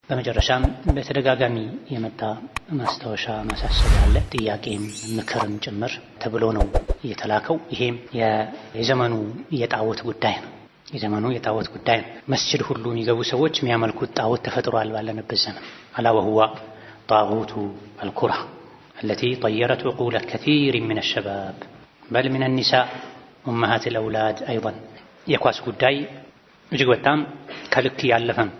በመጨረሻም በተደጋጋሚ የመጣ ማስታወሻ ማሳሰቢያ አለ፣ ጥያቄም ምክርም ጭምር ተብሎ ነው የተላከው። ይሄም የዘመኑ የጣዖት ጉዳይ ነው። የዘመኑ የጣዖት ጉዳይ ነው። መስጅድ ሁሉ የሚገቡ ሰዎች የሚያመልኩት ጣዖት ተፈጥሯል ባለንበት ዘመን። ألا وهو طاغوت الكرة التي طيرت عقول كثير من الشباب بل من النساء أمهات الأولاد أيضا። የኳስ ጉዳይ እጅግ በጣም ከልክ ያለፈ ነው።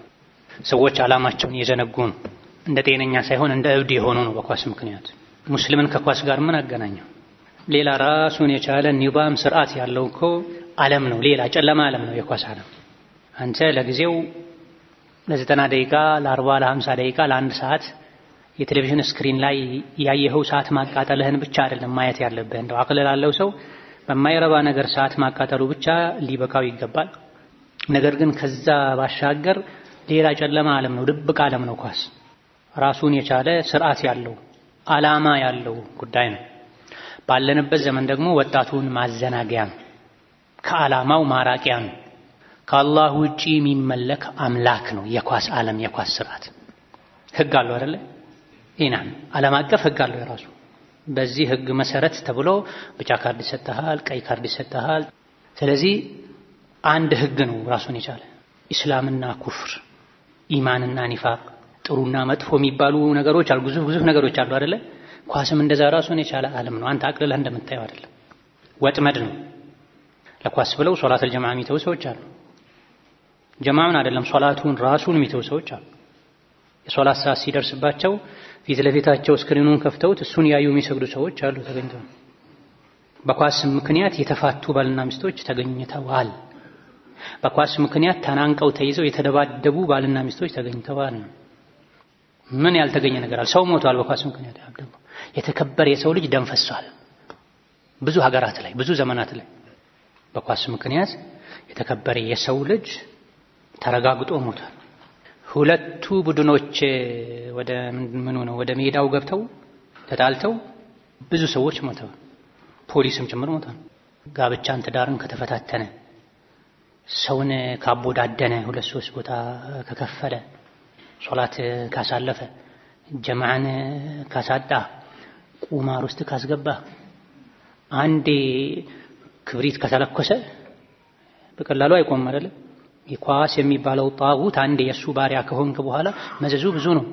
ሰዎች ዓላማቸውን የዘነጉ ነው። እንደ ጤነኛ ሳይሆን እንደ እብድ የሆኑ ነው በኳስ ምክንያት። ሙስሊምን ከኳስ ጋር ምን አገናኘው? ሌላ ራሱን የቻለ ኒዛም ስርዓት ያለው እኮ ዓለም ነው። ሌላ ጨለማ ዓለም ነው የኳስ ዓለም። አንተ ለጊዜው ለ90 ደቂቃ፣ ለ40፣ ለ50 ደቂቃ፣ ለአንድ ሰዓት የቴሌቪዥን screen ላይ ያየኸው ሰዓት ማቃጠልህን ብቻ አይደለም ማየት ያለብህ። እንደው አቅል ላለው ሰው በማይረባ ነገር ሰዓት ማቃጠሉ ብቻ ሊበቃው ይገባል። ነገር ግን ከዛ ባሻገር ሌላ ጨለማ ዓለም ነው፣ ድብቅ ዓለም ነው ኳስ። ራሱን የቻለ ስርዓት ያለው ዓላማ ያለው ጉዳይ ነው። ባለንበት ዘመን ደግሞ ወጣቱን ማዘናጊያ ነው፣ ከዓላማው ማራቂያ ነው። ከአላህ ውጪ የሚመለክ አምላክ ነው የኳስ ዓለም፣ የኳስ ስርዓት። ህግ አለው አይደለ? ኢናም ዓለም አቀፍ ህግ አለው የራሱ። በዚህ ህግ መሰረት ተብሎ ቢጫ ካርድ ይሰጥሃል፣ ቀይ ካርድ ይሰጥሃል። ስለዚህ አንድ ህግ ነው ራሱን የቻለ። ኢስላምና ኩፍር፣ ኢማንና ኒፋቅ፣ ጥሩና መጥፎ የሚባሉ ነገሮች አሉ። ግዙፍ ግዙፍ ነገሮች አሉ አይደለ? ኳስም እንደዛ ራሱን የቻለ ዓለም ነው። አንተ አቅልለህ እንደምታየው አይደለም። ወጥመድ ነው። ለኳስ ብለው ሶላተል ጀማዓ የሚተው ሰዎች አሉ። ጀማዓውን አይደለም ሶላቱን ራሱን የሚተው ሰዎች አሉ። የሶላት ሰዓት ሲደርስባቸው ፊት ለፊታቸው screen ኑን ከፍተውት እሱን ያዩ የሚሰግዱ ሰዎች አሉ ተገኝተው። በኳስ ምክንያት የተፋቱ ባልና ሚስቶች ተገኝተዋል። በኳስ ምክንያት ተናንቀው ተይዘው የተደባደቡ ባልና ሚስቶች ተገኝተዋል። ምን ያልተገኘ ነገር አለ? ሰው ሞቷል በኳስ ምክንያት። የተከበረ የሰው ልጅ ደም ፈሷል። ብዙ ሀገራት ላይ ብዙ ዘመናት ላይ በኳስ ምክንያት የተከበረ የሰው ልጅ ተረጋግጦ ሞቷል። ሁለቱ ቡድኖች ወደ ምኑ ነው ወደ ሜዳው ገብተው ተጣልተው ብዙ ሰዎች ሞተዋል። ፖሊስም ጭምር ሞቷል። ጋብቻን ትዳርን ከተፈታተነ፣ ሰውን ካቦዳደነ፣ ሁለት ሶስት ቦታ ከከፈለ፣ ሶላት ካሳለፈ፣ ጀማዓን ካሳጣ፣ ቁማር ውስጥ ካስገባ፣ አንዴ ክብሪት ከተለኮሰ በቀላሉ አይቆምም አይደለ? የኳስ የሚባለው ጣጉት አንዴ የእሱ ባሪያ ከሆንክ በኋላ መዘዙ ብዙ ነው።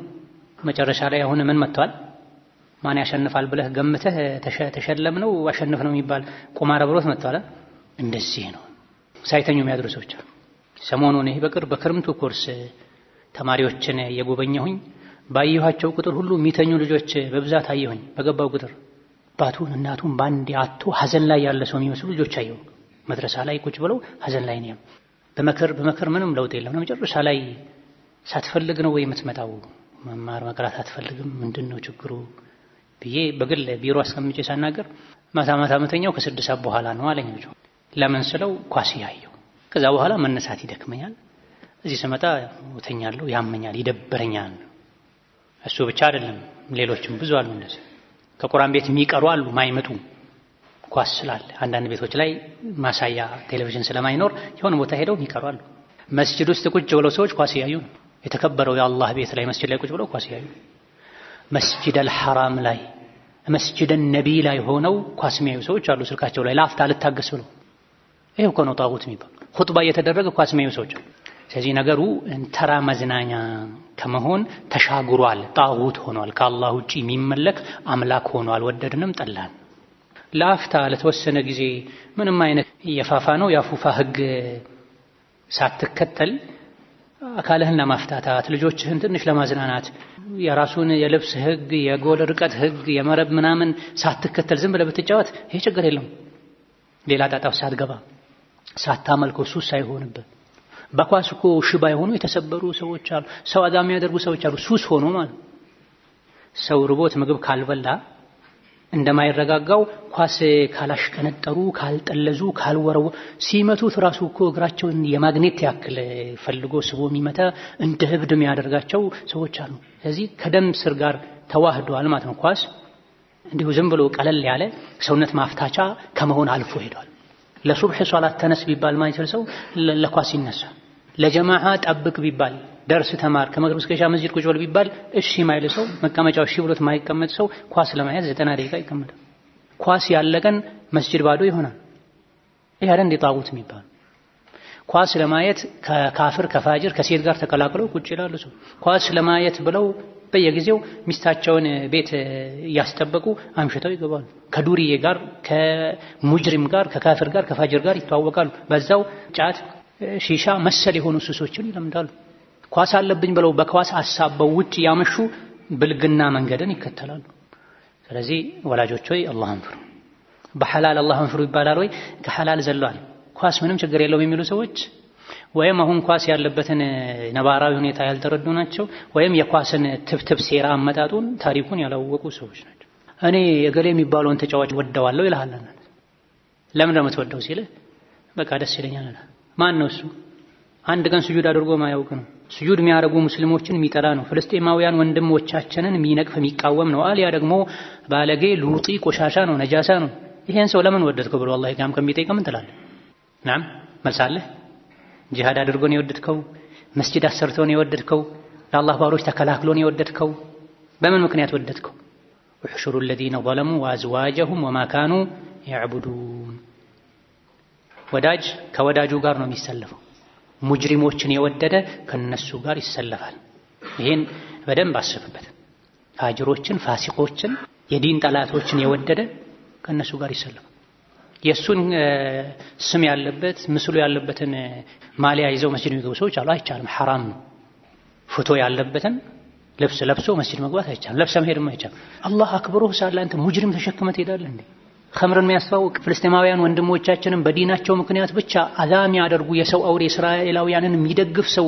መጨረሻ ላይ አሁን ምን መጥቷል? ማን ያሸንፋል ብለህ ገምተህ ተሸለም ነው አሸንፍ ነው የሚባል ቁማር አብሮት መጥቷል። እንደዚህ ነው ሳይተኙ የሚያድሩ ሰዎች። ሰሞኑን ይሄ በቅርብ በክረምቱ ኮርስ ተማሪዎችን የጎበኘሁኝ ባየኋቸው ቁጥር ሁሉ የሚተኙ ልጆች በብዛት አየሁኝ። በገባው ቁጥር አባቱን እናቱን ባንዴ አጥቶ ሀዘን ላይ ያለ ሰው የሚመስሉ ልጆች አየሁ። መድረሳ ላይ ቁጭ ብለው ሀዘን ላይ ነው። በመክር በመክር ምንም ለውጥ የለም። መጨረሻ ላይ ሳትፈልግ ነው ወይ የምትመጣው? መማር መቅራት አትፈልግም? ምንድን ነው ችግሩ ብዬ በግል ቢሮ አስቀምጬ ሳናገር ማታ ማታ መተኛው ከ6 ሰዓት በኋላ ነው አለኝ ልጁ። ለምን ስለው ኳስ ያየው ከዛ በኋላ መነሳት ይደክመኛል፣ እዚህ ስመጣ እተኛለሁ፣ ያመኛል፣ ይደብረኛል። እሱ ብቻ አይደለም ሌሎችም ብዙ አሉ እንደዚህ። ከቁርአን ቤት የሚቀሩ አሉ ማይመጡ ኳስ ስላለ አንዳንድ ቤቶች ላይ ማሳያ ቴሌቪዥን ስለማይኖር የሆነ ቦታ ሄደው የሚቀሩ አሉ። መስጂድ ውስጥ ቁጭ ብለው ሰዎች ኳስ እያዩ ነው። የተከበረው የአላህ ቤት ላይ መስጂድ ላይ ቁጭ ብለው ኳስ እያዩ ነው። መስጂድ አልሐራም ላይ መስጂድ ነቢ ላይ ሆነው ኳስ የሚያዩ ሰዎች አሉ። ስልካቸው ላይ ለአፍታ ልታገስ ብለው። ይሄ እኮ ነው ጣጉት የሚባለው። ኹጥባ እየተደረገ ኳስ የሚያዩ ሰዎች አሉ። ስለዚህ ነገሩ ተራ መዝናኛ ከመሆን ተሻግሯል። ጣጉት ሆኗል። ከአላህ ውጪ የሚመለክ አምላክ ሆኗል። ወደድንም ጠላን። ለአፍታ ለተወሰነ ጊዜ ምንም አይነት የፋፋ ነው የአፉፋ ህግ ሳትከተል አካልህን ለማፍታታት ልጆችህን ትንሽ ለማዝናናት የራሱን የልብስ ህግ፣ የጎል ርቀት ህግ፣ የመረብ ምናምን ሳትከተል ዝም ብለህ ብትጫወት ይሄ ችግር የለውም። ሌላ ጣጣ ሳትገባ ሳታመልከው ሱስ ሳይሆንብህ። በኳስ እኮ ሽባ የሆኑ የተሰበሩ ሰዎች አሉ። ሰው አዛ የሚያደርጉ ሰዎች አሉ። ሱስ ሆኖ ማለት ሰው ርቦት ምግብ ካልበላ እንደማይረጋጋው ኳስ ካላሽቀነጠሩ፣ ካልጠለዙ፣ ካልወረወ ሲመቱት ራሱ እኮ እግራቸውን የማግኔት ያክል ፈልጎ ስቦ የሚመታ እንደ እብድ የሚያደርጋቸው ሰዎች አሉ። ስለዚህ ከደም ስር ጋር ተዋህዷል ማለት ነው። ኳስ እንዲሁ ዝም ብሎ ቀለል ያለ ሰውነት ማፍታቻ ከመሆን አልፎ ሄዷል። ለሱብሕ ሶላት ተነስ ቢባል ማይችል ሰው ለኳስ ይነሳል። ለጀማዓ ጠብቅ ቢባል ደርስ ተማር፣ ከመግሪብ እስከ ኢሻ መስጂድ ቁጭ በል ቢባል እሺ ማይል ሰው፣ መቀመጫው እሺ ብሎት ማይቀመጥ ሰው ኳስ ለማየት 90 ደቂቃ ይቀመጣል። ኳስ ያለቀን መስጂድ ባዶ ይሆናል። ይሄ አይደል እንደ ጣጉት የሚባለው? ኳስ ለማየት ከካፍር ከፋጅር ከሴት ጋር ተቀላቅለው ቁጭ ይላሉ ሰው። ኳስ ለማየት ብለው በየጊዜው ሚስታቸውን ቤት እያስጠበቁ አምሽተው ይገባሉ። ከዱርዬ ጋር ከሙጅሪም ጋር ከካፍር ጋር ከፋጅር ጋር ይተዋወቃሉ። በዛው ጫት፣ ሺሻ መሰል የሆኑ ሱሶችን ይለምዳሉ። ኳስ አለብኝ ብለው በኳስ አሳበው ውጭ ያመሹ ብልግና መንገድን ይከተላሉ። ስለዚህ ወላጆች ሆይ አላህን ፍሩ። በሐላል አላህን ፍሩ ይባላል ወይ? ከሐላል ዘሏል። ኳስ ምንም ችግር የለውም የሚሉ ሰዎች ወይም አሁን ኳስ ያለበትን ነባራዊ ሁኔታ ያልተረዱ ናቸው፣ ወይም የኳስን ትብትብ ሴራ አመጣጡን ታሪኩን ያላወቁ ሰዎች ናቸው። እኔ እገሌ የሚባለውን ተጫዋች ወደዋለሁ ይልሃል። ለምን ነው የምትወደው ሲልህ በቃ ደስ ይለኛል። ማን ነው እሱ? አንድ ቀን ስጁድ አድርጎ ማያውቅ ነው። ስጁድ የሚያደርጉ ሙስሊሞችን የሚጠላ ነው። ፍልስጤማውያን ወንድሞቻችንን የሚነቅፍ የሚቃወም ነው። አልያ ደግሞ ባለጌ፣ ሉጢ፣ ቆሻሻ ነው፣ ነጃሳ ነው። ይሄን ሰው ለምን ወደድከው ብሎ አላህ ጋም ከሚጠይቅ ምን ትላለህ? ናም መልሳለህ። ጂሃድ አድርጎ ነው የወደድከው? መስጂድ አሰርቶ ነው የወደድከው? ለአላህ ባሮች ተከላክሎ ነው የወደድከው? በምን ምክንያት ወደድከው? احشروا الذين ظلموا وأزواجهم وما كانوا يعبدون። ወዳጅ ከወዳጁ ጋር ነው የሚሰለፈው። ሙጅሪሞችን የወደደ ከነሱ ጋር ይሰለፋል። ይሄን በደንብ አስብበት። ፋጅሮችን፣ ፋሲቆችን፣ የዲን ጠላቶችን የወደደ ከነሱ ጋር ይሰለፋል። የሱን ስም ያለበት ምስሉ ያለበትን ማሊያ ይዘው መስጂድ የሚገቡ ሰዎች አሉ። አይቻልም፣ ሐራም ነው። ፎቶ ያለበትን ልብስ ለብሶ መስጂድ መግባት አይቻልም። ለብሰ መሄድም አይቻልም። አላህ አክብሮህ ሳለ አንተ ሙጅሪም ተሸክመህ ትሄዳለህ እንዴ? ኸምርን የሚያስተዋውቅ ፍልስጤማውያን ወንድሞቻችንን በዲናቸው ምክንያት ብቻ አዛ የሚያደርጉ የሰው አውሬ እስራኤላውያንን የሚደግፍ ሰው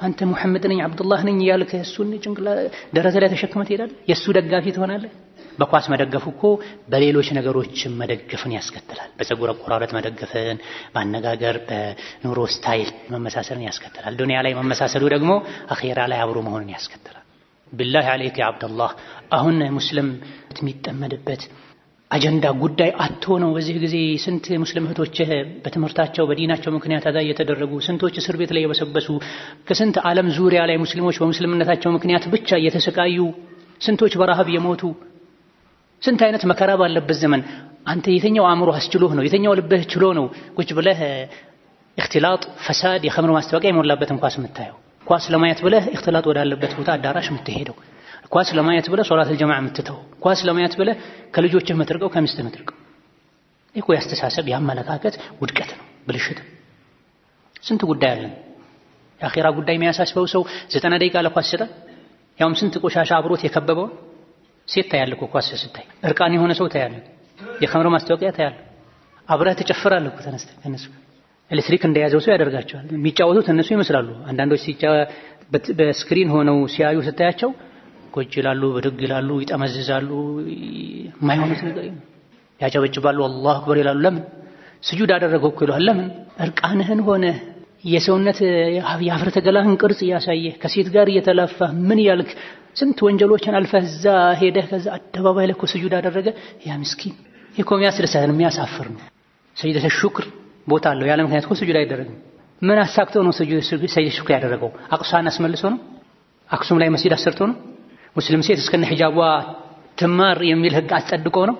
አንተ ሙሐመድ ነኝ አብዱላህ ነኝ እያልክ እሱን ጭንቅላ ደረትህ ላይ ተሸክመህ ትሄዳለህ? የእሱ ደጋፊ ትሆናለህ? በኳስ መደገፍ እኮ በሌሎች ነገሮችም መደገፍን ያስከትላል። በፀጉር አቆራረጥ መደገፍን፣ በአነጋገር በኑሮ style መመሳሰልን ያስከትላል። ዱንያ ላይ መመሳሰሉ ደግሞ አኼራ ላይ አብሮ መሆንን ያስከትላል። بالله عليك يا አብደላህ፣ አሁን ሙስሊም የሚጠመድበት አጀንዳ ጉዳይ አጥቶ ነው። በዚህ ጊዜ ስንት ሙስሊም እህቶችህ በትምህርታቸው በዲናቸው ምክንያት አዛ እየተደረጉ፣ ስንቶች እስር ቤት ላይ የበሰበሱ፣ ከስንት ዓለም ዙሪያ ላይ ሙስሊሞች በሙስሊምነታቸው ምክንያት ብቻ እየተሰቃዩ፣ ስንቶች በረሃብ የሞቱ፣ ስንት አይነት መከራ ባለበት ዘመን አንተ የትኛው አእምሮ አስችሎህ ነው? የትኛው ልብህ ችሎ ነው ቁጭ ብለህ اختلاط፣ ፈሳድ፣ የኸምር ማስታወቂያ የሞላበትን ኳስ የምታየው? ኳስ ለማየት ብለህ اختلاط ወዳለበት ቦታ አዳራሽ የምትሄደው? ኳስ ለማየት ብለህ ሶላተል ጀማዓ የምትተው? ኳስ ለማየት ብለህ ከልጆችህ የምትርቀው፣ ከሚስትህ የምትርቀው? ይህ እኮ ያስተሳሰብ ያመለካከት ውድቀት ነው፣ ብልሽት። ስንት ጉዳይ አለን። የአኼራ ጉዳይ የሚያሳስበው ሰው 90 ደቂቃ ለኳስ ይሰጣል? ያውም ስንት ቆሻሻ አብሮት የከበበውን ሴት ታያለህ እኮ ኳስ ስታይ፣ እርቃን የሆነ ሰው ታያለህ፣ የኸምር ማስታወቂያ ታያለህ፣ አብረህ ትጨፍራለህ እኮ ተነስተህ ከእነሱ ኤሌክትሪክ እንደያዘው ሰው ያደርጋቸዋል። የሚጫወቱት እነሱ ይመስላሉ። አንዳንዶች በ screen ሆነው ሲያዩ ስታያቸው ቁጭ ይላሉ፣ ብድግ ይላሉ፣ ይጠመዝዛሉ፣ የማይሆኑት ነገር ያጨበጭባሉ፣ الله أكبر ይላሉ። ለምን ስጁድ አደረገው እኮ ይለዋል። ለምን እርቃንህን ሆነ የሰውነት የአፍረተ ገላህን ቅርጽ እያሳየህ ከሴት ጋር እየተላፋህ ምን ያልክ ስንት ወንጀሎችን አልፈህ እዛ ሄደህ ከዛ አደባባይ ላይ እኮ ስጁድ አደረገ። ያ ምስኪን ይህ እኮ የሚያስደስት የሚያሳፍር ነው። ሰጅደተ ሹክር ቦታ አለው። ያለ ምክንያት እኮ ስጁድ አይደረግም። ምን አሳክቶ ነው ሰጅደተ ሹክር ያደረገው? አቅሷን አስመልሶ ነው? አክሱም ላይ መስጂድ አሰርቶ ነው? ሙስሊም ሴት እስከነ ሒጃቧ ትማር የሚል ህግ አስጸድቆ ነው?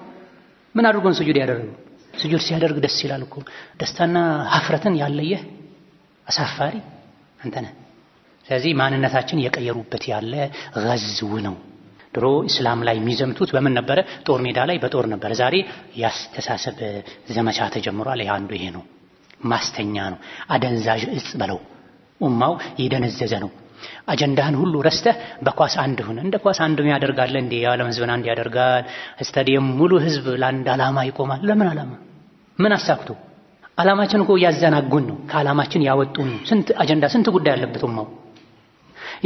ምን አድርጎ ነው ስጁድ ያደረገው? ስጁድ ሲያደርግ ደስ ይላል እኮ። ደስታና ሀፍረትን ያለየህ አሳፋሪ አንተ ነህ። ስለዚህ ማንነታችን የቀየሩበት ያለ ገዝው ነው። ድሮ እስላም ላይ የሚዘምቱት በምን ነበረ? ጦር ሜዳ ላይ በጦር ነበረ። ዛሬ ያስተሳሰብ ዘመቻ ተጀምሯል። ይሄ አንዱ ይሄ ነው፣ ማስተኛ ነው። አደንዛዥ እጽ በለው ኡማው የደነዘዘ ነው። አጀንዳህን ሁሉ ረስተህ በኳስ አንድ ሁን። እንደ ኳስ አንድ ያደርጋል እንዴ? የዓለም ህዝብን አንድ ያደርጋል። ስታዲየም ሙሉ ህዝብ ለአንድ ዓላማ ይቆማል። ለምን ዓላማ? ምን አሳክቶ? ዓላማችን እኮ ያዘናጉን ነው፣ ከዓላማችን ያወጡን ነው። ስንት አጀንዳ ስንት ጉዳይ አለበት ኡማው።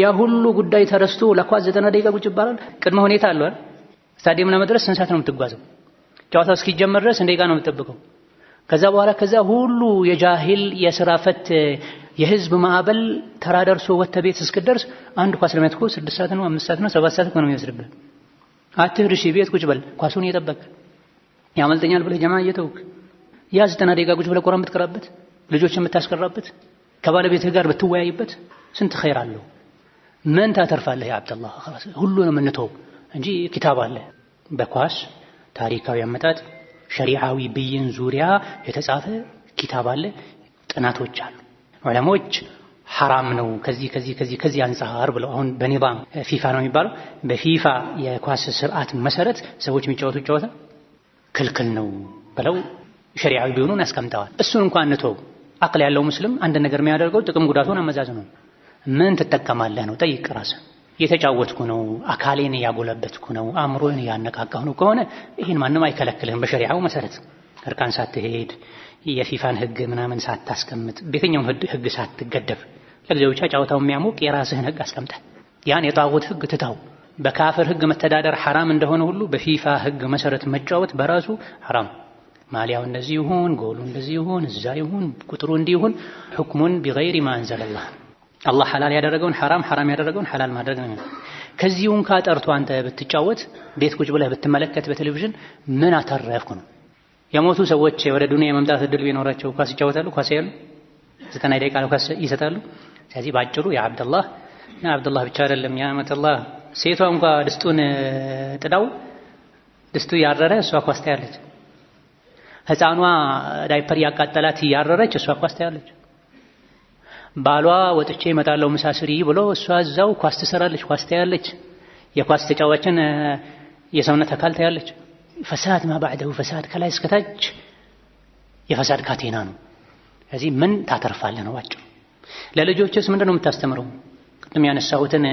ያ ሁሉ ጉዳይ ተረስቶ ለኳስ 90 ደቂቃ ቁጭ ይባላል። ቅድመ ሁኔታ አለው አይደል? ስታዲየም ለመድረስ ስንት ሰዓት ነው የምትጓዘው? ጨዋታው እስኪጀመር ድረስ እንደ ደቂቃ ነው የምትጠብቀው። ከዛ በኋላ ከዛ ሁሉ የጃሂል የስራ ፈት የህዝብ ማዕበል ተራ ደርሶ ወጥተህ ቤት እስክትደርስ አንድ ኳስ ለማየት እኮ 6 ሰዓት ነው፣ 5 ሰዓት ነው፣ 7 ሰዓት እኮ ነው የሚወስድብህ። አትሂድ፣ እሺ ቤት ቁጭ በል ኳሱን እየጠበቅህ ያመልጠኛል ብለህ ጀማ እየተውክ ያ 90 ደቂቃ ቁጭ ብለህ ቁርአን ብትቀራበት፣ ልጆች የምታስቀራበት፣ ከባለቤትህ ጋር ብትወያይበት ስንት ኸይር አለው። ምን ታተርፋለህ يا ዓብደላህ? ሁሉንም እንተው እንጂ ኪታብ አለ በኳስ ታሪካዊ አመጣጥ ሸሪዓዊ ብይን ዙሪያ የተጻፈ ኪታብ አለ፣ ጥናቶች አሉ። ዑለሞች ሐራም ነው ከዚህ ከዚህ ከዚህ ከዚህ አንጻር ብለው አሁን በኒዛም ፊፋ ነው የሚባለው፣ በፊፋ የኳስ ስርዓት መሰረት ሰዎች የሚጫወቱት ጨዋታ ክልክል ነው ብለው ሸሪዓዊ ቢሆኑን ያስቀምጠዋል። እሱን እንኳን እንተው። አቅል ያለው ሙስሊም አንድ ነገር የሚያደርገው ጥቅም ጉዳቱን አመዛዝኖ ነው። ምን ትጠቀማለህ ነው፣ ጠይቅ ራስህ። እየተጫወትኩ ነው፣ አካሌን እያጎለበትኩ ነው፣ አእምሮን እያነቃቃሁ ነው ከሆነ ይህን ማንም አይከለክልህም። በሸሪዓው መሰረት እርቃን ሳትሄድ የፊፋን ህግ ምናምን ሳታስቀምጥ በየትኛውም ህግ ሳትገደብ ለጊዜው ብቻ ጨዋታው የሚያሞቅ የራስህን ህግ አስቀምጠህ ያን የጣዖት ህግ ትተው በካፍር ህግ መተዳደር ሐራም እንደሆነ ሁሉ በፊፋ ህግ መሰረት መጫወት በራሱ ሐራም። ማሊያው እንደዚህ ይሁን፣ ጎሉ እንደዚህ ይሁን፣ እዛ ይሁን፣ ቁጥሩ እንዲህ ይሁን፣ حكم بغير ما أنزل الله አላህ ሐላል ያደረገውን ሐራም፣ ሐራም ያደረገውን ሐላል ማድረግ ነው። ከዚሁ እንኳ ጠርቶ አንተ ብትጫወት ቤት ቁጭ ብለህ ብትመለከት በቴሌቪዥን ምን አተረፍኩ ነው። የሞቱ ሰዎች ወደ ዱንያ የመምጣት እድል ቢኖራቸው ኳስ ይጫወታሉ? ኳስ ያሉ 90 ደቂቃ ኳስ ይሰጣሉ? ስለዚህ ባጭሩ يا ዓብደላህ يا ዓብደላህ ብቻ አይደለም يا አመተላህ፣ ሴቷ እንኳ ድስቱን ጥዳው ድስቱ ያረረ እሷ ኳስ ታያለች። ህፃኗ ዳይፐር ያቃጠላት እያረረች እሷ ኳስ ታያለች። ባሏ ወጥቼ እመጣለሁ ምሳ ስሪ ብሎ እሷ እዛው ኳስ ትሰራለች፣ ኳስ ታያለች። የኳስ ተጫዋችን የሰውነት አካል ታያለች። فساد ما بعده فساد ከላይ እስከታች የፈሳድ ካቴና ነው። ስለዚህ ምን ታተርፋለህ ነው ባጭሩ። ለልጆችስ ምንድን ነው የምታስተምረው? ቅድም ያነሳሁትን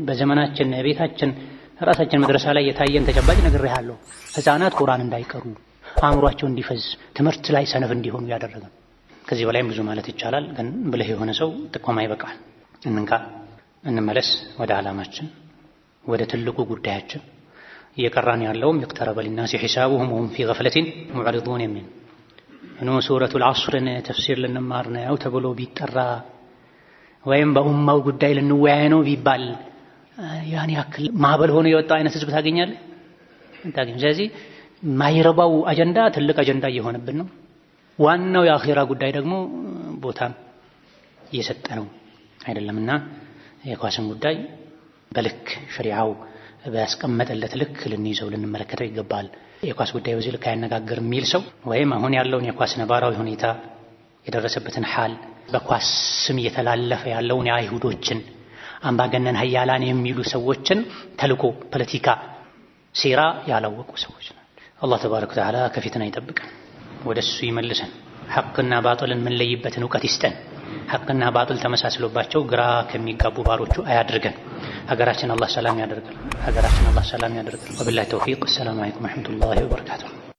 በዘመናችን ቤታችን ራሳችን መድረሳ ላይ የታየን ተጨባጭ ነግሬሃለሁ። ህፃናት ቁርአን እንዳይቀሩ አእምሯቸው እንዲፈዝ ትምህርት ላይ ሰነፍ እንዲሆኑ ያደረገ። ከዚህ በላይም ብዙ ማለት ይቻላል፣ ግን ብልህ የሆነ ሰው ጥቆማ ይበቃል። እንንቃ፣ እንመለስ ወደ ዓላማችን፣ ወደ ትልቁ ጉዳያችን። እየቀራን ያለውም اقترب للناس حسابهم وهم في غفلة معرضون የሚል እኖ ሱረቱል ዐስርን ተፍሲር ልንማር ነው ተብሎ ቢጠራ ወይም በኡማው ጉዳይ ልንወያይ ነው ቢባል ያን ያክል ማዕበል ሆኖ የወጣው አይነት ህዝብ ታገኛለህ? ታገኝ። ስለዚህ ማይረባው አጀንዳ ትልቅ አጀንዳ እየሆነብን ነው። ዋናው የአኺራ ጉዳይ ደግሞ ቦታም እየሰጠ ነው አይደለምና የኳስን ጉዳይ በልክ ሸሪዓው ባስቀመጠለት ልክ ልንይዘው ልንመለከተው ይገባል። የኳስ ጉዳይ በዚህ ልክ አያነጋግር የሚል ሰው ወይም አሁን ያለውን የኳስ ነባራዊ ሁኔታ የደረሰበትን ሐል በኳስ ስም እየተላለፈ ያለውን የአይሁዶችን አምባገነን ሀያላን የሚሉ ሰዎችን ተልዕኮ፣ ፖለቲካ፣ ሴራ ያላወቁ ሰዎች ናቸው። አላህ ተባረከ ወተዓላ ከፊትና ይጠብቀን፣ ወደ እሱ ይመልሰን፣ ሐቅና ባጥልን የምንለይበትን እውቀት ይስጠን። ሐቅና ባጥል ተመሳስሎባቸው ግራ ከሚጋቡ ባሮቹ አያድርገን። ሀገራችን አላህ ሰላም ያደርግልን። ሀገራችን አላህ ሰላም ያደርግልን። ወቢላሂ ተውፊቅ። አሰላሙ አለይኩም ወረሕመቱላሂ ወበረካቱሁ።